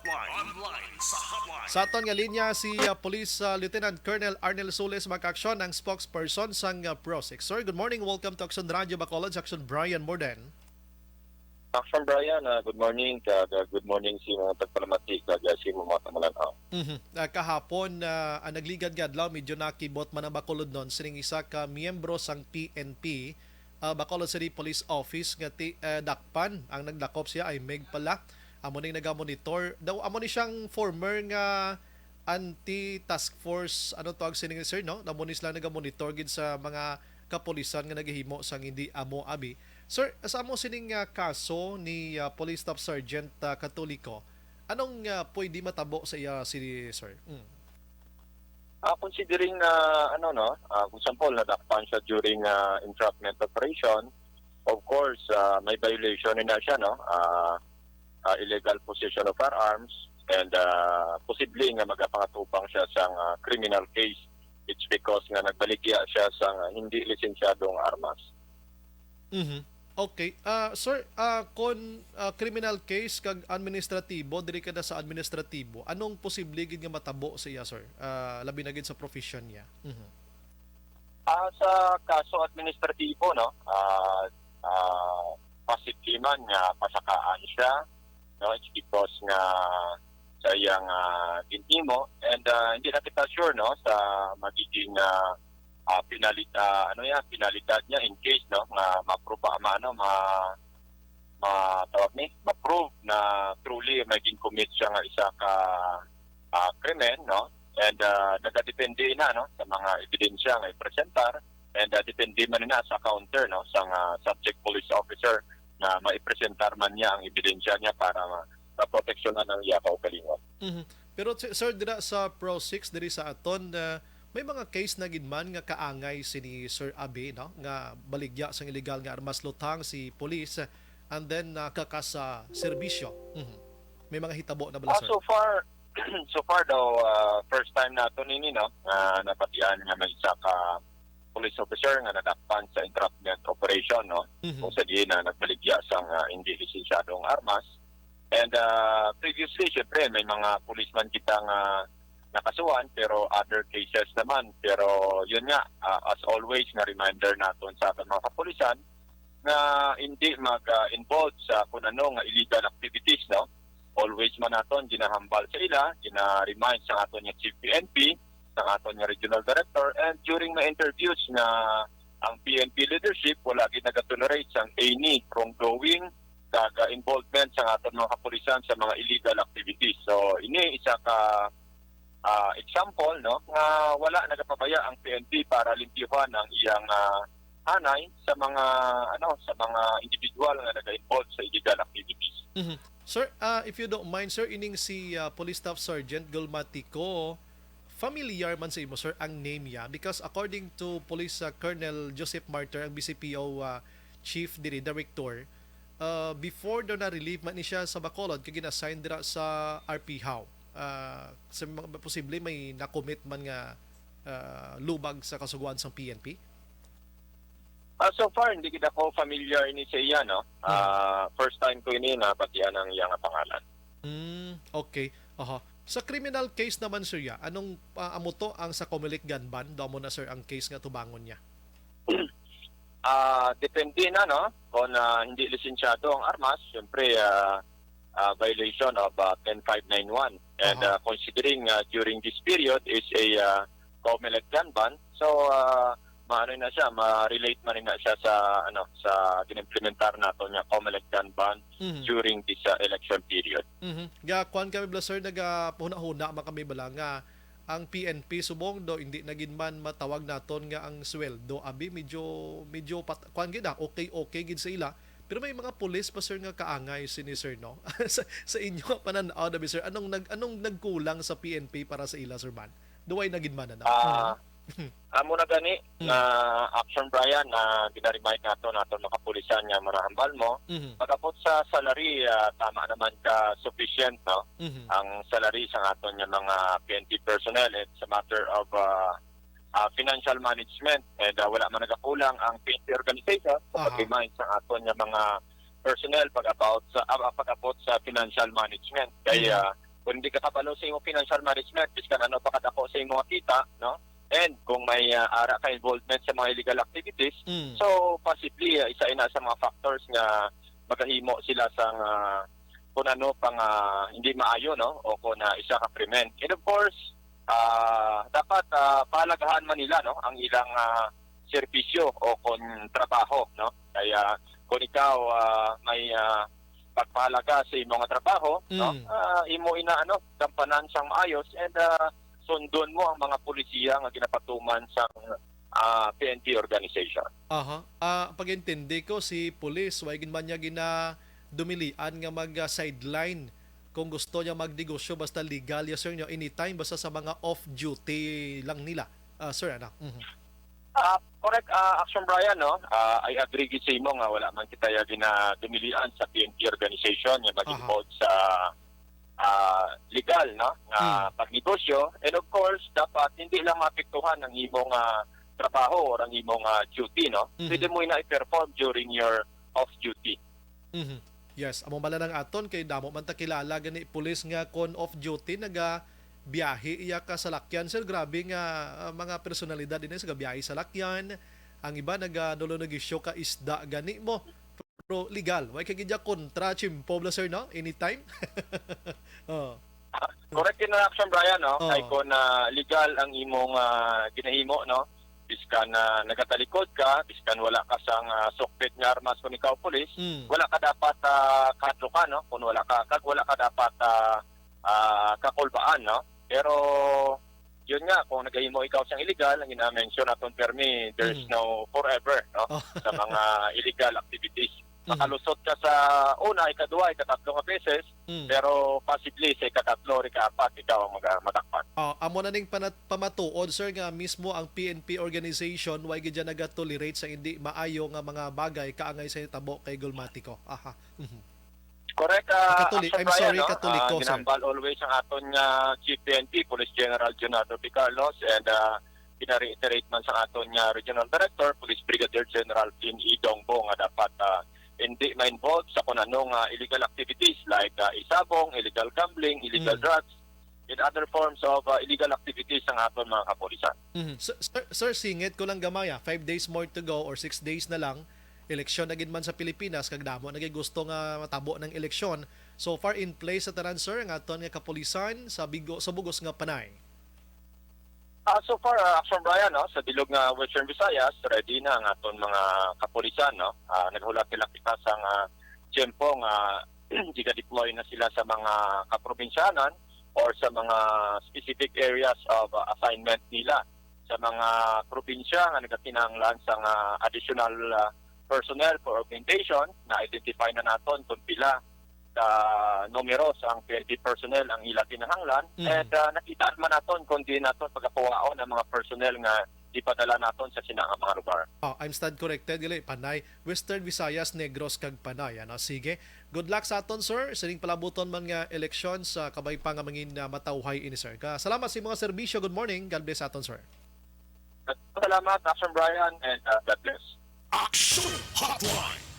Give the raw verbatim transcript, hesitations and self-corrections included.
Online sa hotline. Sa aton nga linya si uh, Police uh, Lieutenant Colonel Arnel Soles, mga kaaksyon, ang spokesperson sang uh, PROSIC. Sir, good morning. Welcome to Aksyon Radio Bacolod. Aksyon Brian Morden. Action Brian, ah, good morning kag ah, good morning sa mga tagpalamati kag ah, sa mga tamalan-aw. Mhm. Ah, kahapon, ah, ang nagligad nga adlaw, medyo nakibot man ang Bacolod nun sining isa ka miyembro sang P N P, ah, Bacolod City Police Office nga ti, ah, dakpan ang nagdakop siya, ay Meg pala. Amo ning nagamonitor. Daw amo ni siyang former nga anti-task force, ano tawag sini, sir, no? Amo ni sila nagamonitor gid sa mga kapulisan nga nagahimo sang hindi amo abi. Sir, sa amo sining ah, kaso ni ah, Police Staff Sergeant ah, Catolico, anong ah, pwede matabo sa iya, si sir? Mm. Ah, considering na ano no, ah, for example, nadakpan siya during ah, entrapment operation, of course, ah, may violation na siya no, ah, ah, illegal possession of firearms, and ah, posible nga magapangatubang siya sa ah, criminal case. It's because nga nagbaligya siya sa ah, hindi lisensyadong armas. Mhm. Okay. Ah, sir, ah, kon ah, criminal case kag administratibo, diri ka na sa administratibo, anong posible gid nga matabo sa iya, sir? Ah, labi na gid sa profession niya. Mhm. Ah, sa kaso administratibo no, ah, ah, posible man nga pasakaan siya no, it's because nga sa iyang ah, ginhimo, and ah, hindi na kita sure no sa magiging ah, ah, penalidad, ano yan, penalidad niya in case no nga ma-prove, ma, ano, ma, ma tawag ni, ma-prove na truly may gin-commit siya nga isa ka ah, krimen no, and ah, nagadepende na no sa mga ebidensya nga ipresentar, and ah, depende man na sa counter no sa nga subject police officer na maipresentar man niya ang ebidensya niya para ma- maproteksyonan ang iya kaugalingon. Mhm. Pero si- sir, dira sa Pro six, diri sa aton, ah, may mga case na gid man nga kaangay sini Sir Abe, no, nga baligya sang illegal nga armas, lutang si police, and then nakaka sa serbisyo. Mhm. May mga hitabo na bala, Ah, sir? so far, so far daw, ah, first time nato nini no, nga nabatian nga may isa ka police officer nga nadakpan sa entrapment operation no, Mhm. kung sa diin na nagbaligya sang ah, hindi lisensyadong armas. And ah, previously, syempre, may mga policeman kita nga nakasuhan, pero other cases naman. Pero yun nga, ah, as always, nga reminder naton sa aton mga kapulisan nga hindi mag-involve sa kung ano nga illegal activities, no? Always man naton ginahambal sa ila, gina-remind sa aton nga Chief P N P, sa aton nga Regional Director, and during my interviews nga ang P N P leadership wala gid nagatolerate sang any wrongdoing kag ah, involvement sa aton mga kapulisan sa mga illegal activities. So ini isa ka ah, example no nga wala nagapabaya ang P N P para limpyuhan ang iyang ah, hanay sa mga ano sa mga individual nga naga-involve sa illegal activities. Mhm. Sir, ah, if you don't mind, sir, ining si ah, Police Staff Sergeant Gulmatico, familiar man sa imo, sir, ang name niya? Because according to Police ah, Colonel Joseph Martyr, ang B C P O ah, chief diri, director, ah, before daw na-relieve man ni siya sa Bacolod, kay gina-assign dira sa R P Hao. Ah, sa mga posible may na-commit man nga ah, lubag sa kasugoan sang P N P? Ah, so far, hindi gid ako familiar ini sa iya, no? Ah, first time ko ini nabatian ang iya nga pangalan. Mm, okay. Aha. Sa criminal case naman, sir, ya, anong ah, amo to ang sa Comelec gun ban? Do amo na, sir, ang case nga tubangon niya? Ah, depende na, no? Kung ah, hindi lisensyado ang armas, syempre ah, ah, violation of ah, ten five nine one. And Aha. ah, considering ah, during this period is a ah, Comelec gun ban, so ah, maano na siya, ma-relate man na siya sa ano sa ginimplementar nato nga Comelec gun ban Mhm. during this ah, election period. Mhm. Ga kuan kami bala, sir, nagapahuna-huna man kami bala nga ang P N P subong do hindi na gid man matawag naton nga ang sweldo abi medyo medyo pat, kuan gid ah, okay okay gid sa ila. Pero may mga pulis pa, sir, nga kaangay sini, sir, no? sa, sa inyo nga panan-aw na, sir, anong nag anong nagkulang sa P N P para sa ila, sir, man? Duway na gid man, ano? Ah, amo na gani Hmm. na action, Brian, na gina-remind nato nato mga kapulisan nga manahambal mo. Mhm. Pag-abot sa salary, ah, tama naman ka sufficient, no? Mhm. Ang salary sa aton nga mga P N P personnel, it's a matter of ah, ah, financial management, and ah, wala man nagakulang ang P N P organization sa Aha. pag-remind sa aton nga mga personnel pag about sa ah, pag-abot sa financial management. Kay Mhm. ah, Kung hindi ka kabalo sa imong financial management, biskan ano pa kadako sa imong kita, no? And kung may, ah, ara ka involvement sa mga illegal activities, Mm. so possibly, ah, isa ina sa mga factors nga magahimo sila sa nga kung ano pa nga hindi maayo, no? O kung, ah, isa ka krimen. And of course, ah, dapat, ah, pahalagahan man nila, no, ang ilang, ah, serbisyo o kung trabaho, no? Kaya kung ikaw, ah, may, ah, pagpahalaga sa imo nga trabaho, no? Mm. Ah, imo ina, ano, gampanan sang maayos and, ah, sundon mo ang mga polisiya nga ginapatuman sang, ah, P N P organization. Aha. Ah, pag-intindi ko, si pulis, way gid man niya gina-, dumilian nga mag, ah, sideline kung gusto niya magnegosyo, basta legal, yes, sir, niya, anytime, basta sa mga off-duty lang nila. Ah, sir, ano? Mhm. Ah, correct, ah, Action Brian, no? Ah, I agree gid sa imo nga wala man kita ya ginadumilian sa P N P organization nga Aha. mag-involve sa, ah, legal, no, nga Hmm. pagnegosyo. And of course, dapat hindi lang maapektuhan ang imong, ah, trabaho or ang imong, ah, duty, no? Mhm. Pwede mo ina i-perform during your off duty. Mhm. Yes, amo man lang aton kay damo man ta kilala gani pulis nga kon off duty naga biyahe iya ka salakyan, sir. Grabe nga, ah, mga personalidad ini sa gabiyahe salakyan. Ang iba naga nulo negosyo ka isda gani mo. Pero legal, way ka gid ya kontra, chimpo bala, sir, no? Anytime. Oh. Correct in action, Brian, no? Oh. Kay kung, ah, legal ang imong, ah, ginahimo, no? Biskan na nagatalikod ka, biskan wala ka sang, ah, sukpit nga armas kung ikaw pulis, Mm. wala ka dapat, ah, kahadlukan, no? Kung wala ka, kag wala ka dapat, ah, ah, kakulbaan, no? Pero, yun nga, kung nagahimo ikaw sang illegal, ang gina-mention naton permi, there's Mm. no forever, no? Oh. Sa mga illegal activities. Mhm. Makalusot ka sa una, ikaduha, ikatatlo nga beses, Mm. pero possibly sa ikatatlo or ikaapat, ikaw ang maga-, madakpan. Oh, amo na ning panat-, pamatuod, sir, nga mismo ang P N P organization, way gid dyan nagatolerate sa hindi maayo nga mga bagay kaangay sa hitabo kay Gulmatico. Aha. Mhm. Correct, ah, Katuli-, Action I'm Brian, sorry, no? Katoliko, Ah, sir. ginambal always ang aton nga Chief P N P, Police General Junardo P. Carlos, and, ah, gina-reiterate man sa aton nga Regional Director, Police Brigadier General Flynn E. Dongbo, nga dapat, ah, hindi ma-involve sa kung ano nga illegal activities like, ah, isabong, illegal gambling, illegal Mm. drugs, and other forms of, ah, illegal activities ang aton mga kapulisan. Mhm. Sir, sir, sir, singit ko lang gamay, ah. Five days more to go or six days na lang. Eleksyon na gid man sa Pilipinas, kag damo na gid gusto nga matabo ng eleksyon. So far in place sa tanan, sir, ang aton nga kapulisan sa bigo-, sa bugos nga panay. Ah, so far, ah, Action Brian, no, sa bilog nga Western Visayas, ready na ang aton mga kapulisan, no? Ah, naghulat nila kita sa nga tiyempo nga giga-deploy na sila sa mga kaprobinsyanan or sa mga specific areas of, ah, assignment nila sa mga probinsya nga nagakinahanglan sa nga additional, ah, personnel for augmentation. Na-identify na naton kung pila ka numero sang P N P personnel ang ila kinahanglan. Mhm. And, ah, nakita man naton kung di naton pagakuhaon ang mga personnel nga ipadala naton sa sina nga mga lugar. Oh, I'm stand corrected, gali, Panay, Western Visayas, Negros, kag Panay. Ano? Sige. Good luck sa aton, sir. Sining palabuton man nga eleksyon sa kabay pa nga mangin, ah, matawhay ini, sir. Ka-, salamat sa mga serbisyo. Good morning. God bless sa aton, sir. Salamat, Action Brian, and, ah, God bless. Action Hotline.